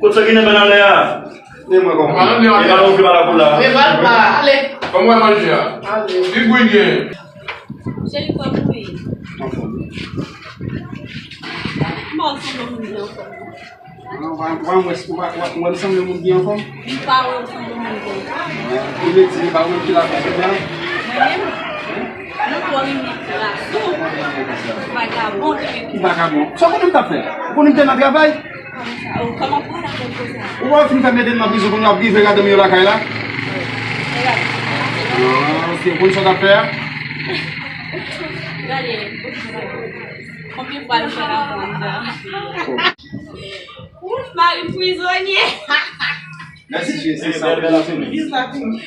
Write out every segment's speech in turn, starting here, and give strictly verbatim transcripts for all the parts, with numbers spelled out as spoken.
Kot sa ki nan men anlè a? E mwen kòman? E pa nou ki pa la pou la. E pa nou pa. Ale. Kòman w manje a? Ale. Ki gou l gen? Cheri, kòman w ye? Anfòm. Kòman w sanble moun byen anfòm? Ou pa, ou pa wè, ou pa, ou pa, ou wè m sanble moun byen anfòm? M pa wè w sanble moun byen anfòm. Ou vle di, ou pa wè ki la fè sou mwen? Mwen menm? Non, twò renmen kraze w. Vagabon, ki vagabon. Sa w konnen m t ap fè? Ou konnen m te nan travay? Kòman sa? Ou kòman pral avè w konsa? Ou pa wè fin fè mete m nan prizon, kounye a w ap rive gade m yo lakay la? Gade. Ah, ok, ou konn sa w t ap fè a? Gade. Konbyen fwa l fè la konsa? Ouf, mari m prizonye. Mèsi, cheri, se sa. Bèl, bèl afè, men. Bis la fini.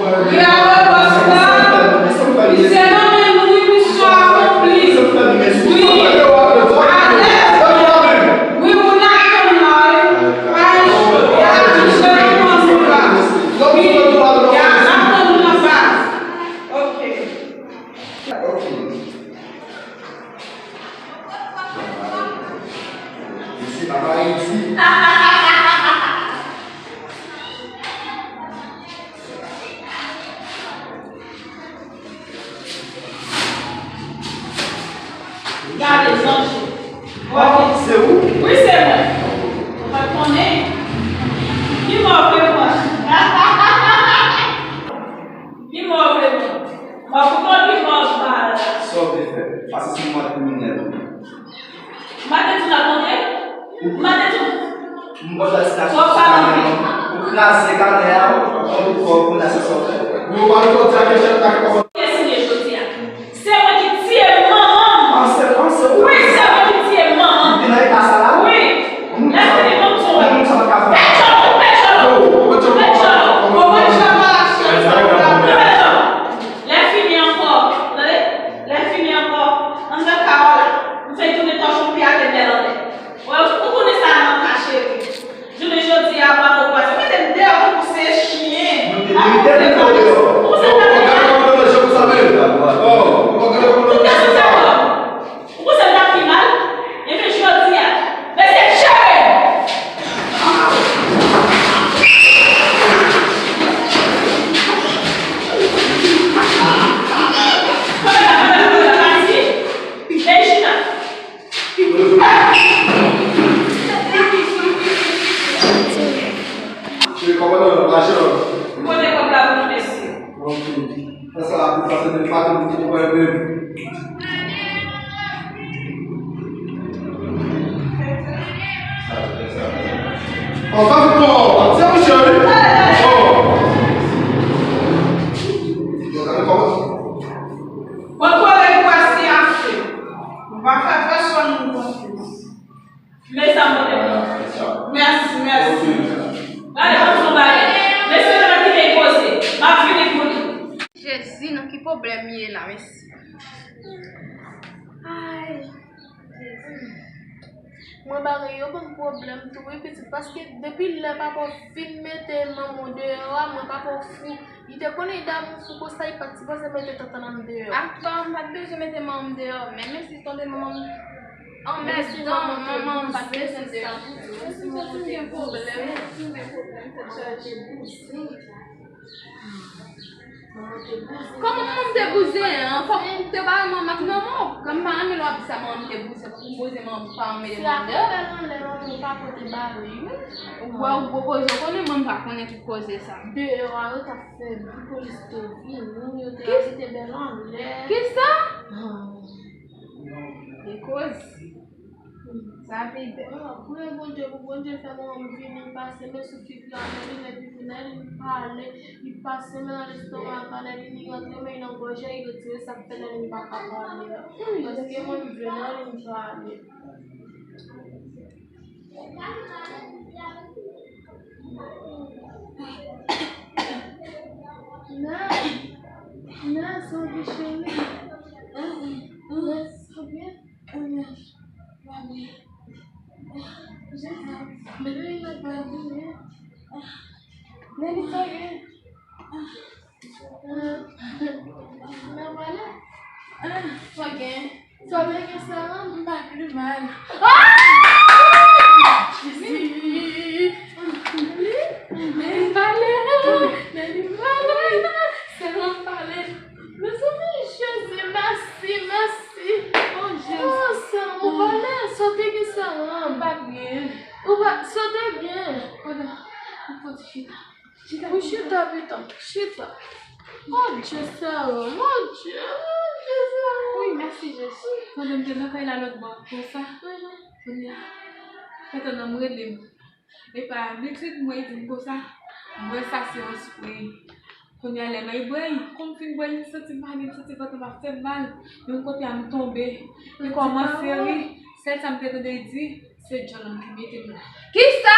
Bravo, bòs la. Misye nan men nou, wi, misyon akonpli. Wi. Alèz. Wi, moun ap tann la, wi. Ay, y ap touche nou anba. Wi, y ap tann nou anba. Ok. Mesye, papa Ayiti. Gade, Zanji. Bon, se ou? Wi, se mwen. Ou pa t konnen? Ki mò w vle pran? Ki mò w vle pran? Mò pou konn ki mò w pran la. Sa w vle fè? Pase sou mwen kriminèl. M pa te di w n ap monte? M pa te di w. M konn sa ti nasyon sou kanè an. Ou kraze kanè a, ou konn kò w pou nasyon sa w fè. Yo pa nou konn sa ke chèf la ki kòmanse. Ke siye jodi a. Se mwen ki tiye manman m. An se, an se ou. Wi, se mwen ki tiye manman m. Li nan eta sa la? Wi. Lè fini, ban m ti wè. Pèt chòv, pèt chòv, pèt chòv. Pèt chòv, pèt chòv. Lè fini ankò, tande? Lè fini ankò, anndan kawo la, m fè tounen tòch ou pi atè bèl anlè. Wè, ou konnen sa nan ka, cheri. Jounen jodi a, m ap ankouraje. Ou mete m deyò tankou se chen. Mwen te merite pou m deyò. Ou se ta gade kòman manje pou sa menm. Oh, ou gade kòman manje pou sa. Ou panse m t ap pi mal? Ebyen, jodi a, mesye, tcheke! Kanpe la, kanpe la, kanpe la, pati. Vin chita. Kote kòb la pou nou, mesye? Sa, sa la pou pase de pa tou ki pral menm. An pa fè pran, an ti mouche wi. Oh. Yo, gade kòman. Bon, kòlèg, pase ase. Nou pa fè pèsonn nou konfyans. Mezanmi, mèsi, mèsi. Gade, ban m di w yon bagay. Mesye, nou mèt kite l poze. M ap vini pou li. Jezi, nan ki pwoblèm m ye la, mesye? Ay, Jezi. Mwen bare yo ban m pwoblèm tou, wi, pitit, paske depi lè papa w fin mete manman w deyò a, mwen papa w fou. Li te konnen li damou fou konsa, li pa t sipoze mete tantan an deyò. Apa, m pa t bezwen mete manman m deyò, men, men si tande manman m anmèdan, manman m pa t bezwen deyò. Mèsi, manman te bouzen, se sa. Mèsi, manman te bouzen. Kòman manman m te bouzen an? Kòman m te bare manman ak manman w? Kòm m pa renmen lè w ap di sa, manman m te bouzen, pou m bouzen manman m pou pa renmen manman m deyò. Si a konpè nan lè manman w pa pote bare, wi. Ou wè, ou gwo koze, ou konnen mwen m pa konnen tout koze sa. Deyò a, yo t ap fè bri, polis te vini, yo te arete bèl anlè. Kisa? Ah. Li koze. Sa pi bèl. Mwen priye Bondye pou Bondye fè manman m vini, pase men sou figi a, men li lè li vini, li pale, li pase men nan lestomak, lè li rantre men nan gòj, li retire sa k fè lè li pa ka pale a. Paske mwen m vle nan li pale. Nan, nan, sa w di cheri? Nan, sa w di? Jezi, men li pa byen. Men li pa byen. Nan pale? Sa gen? Sa w te gen sa a? M pa pi mal. Ah! Jezi! Men li pale! Men li pale! Sèlman pale! Mezanmi, Jezi, mèsi, mèsi! Oh, Jezi! Oh, sè, ou pale? Sa w te gen sa a? M pa byen. Ou pa, sa w te gen? Pandan, ou fò ti chita. Chita, ou chita, pitit, chita. Mon Dye, Seyè, mon Dye, mon Dye, Seyè. Wi, mèsi, Jezi. Pandan m te nan kay la lòt bò, konsa. Kounye a, pandan m rele m. Epa, li di m, mwen di m konsa. M bwè sa, se yon spray. Kounye a, lè m al bwè, kòm m fin bwè, m santi m pa byen, m santi vant mwen ap fè m mal. Yon kote a, m tonbe. M kòmanse ri. Sèl sa m te tande l di, se djòl la ki mete m la. Kisa?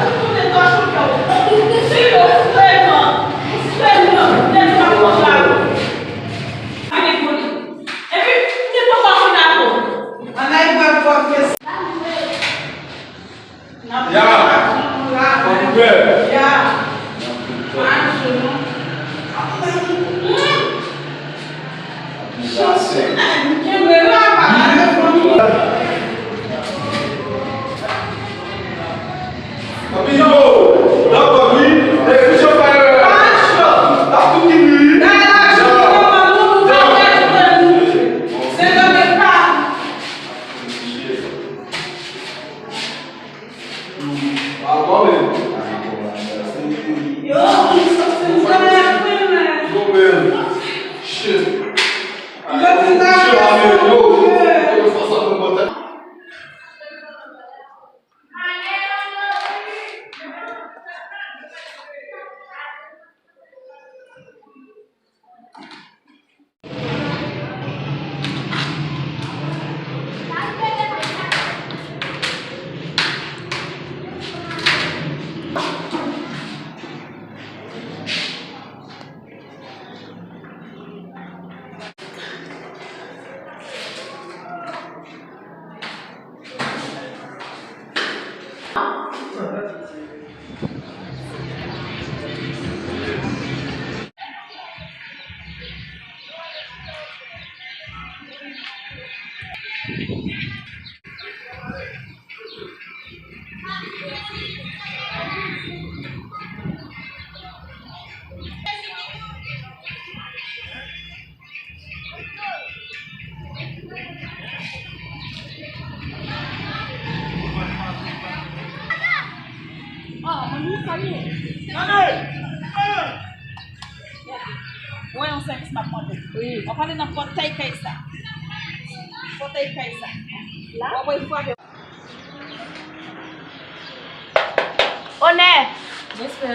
tou tounen tò chofè w. Ou, ou, ou sere w, ou sere m nan, ou sere m nan, lè m ap pran la. Vini pou li. Epi, li poko fin apre. Ann al bwè pwòp mesye. Ya! Anpè! Ya! Kenbe la, pa gade fanmi. Fanmi yo, dakò wi, epi chofè yo. L ap tou vini wi. Mwen yon sèvis m ap mande. Wi. W ap ale nan fòtèy kay sa. Fòtèy kay sa. La? W ap wè frape. Onè! Respè.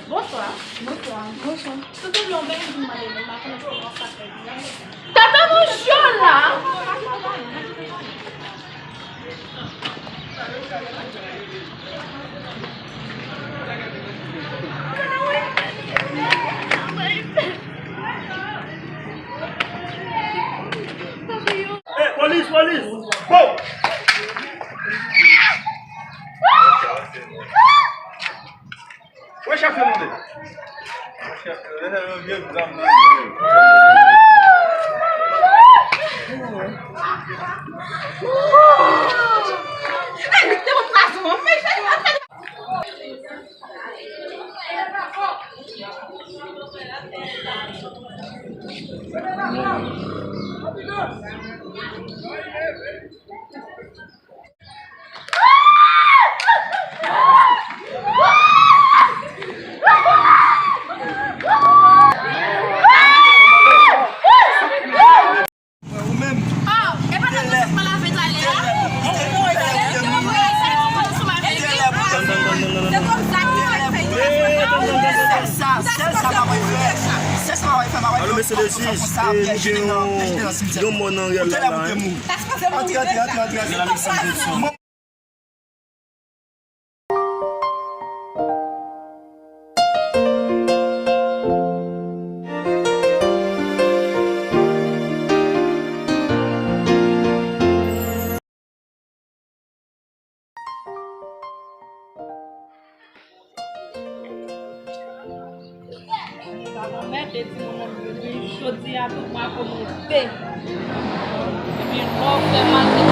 Bonswa. Bonswa. Bonswa. Souple, yon bèl moun mande nou, m pa konnen kòman sa fè. Tata Mouchon la! Hey, polis, polis! Bon! Wè chèf yo monte. Chèf yo, lè yo vye zam nan. Jis, eh, nou gen yon, yon mò nan rèl la, la, hein. Antre, antre, antre, antre. Sa anmède timoun nan vini jodi a tou pa konekte. Epi lè w fè mal, se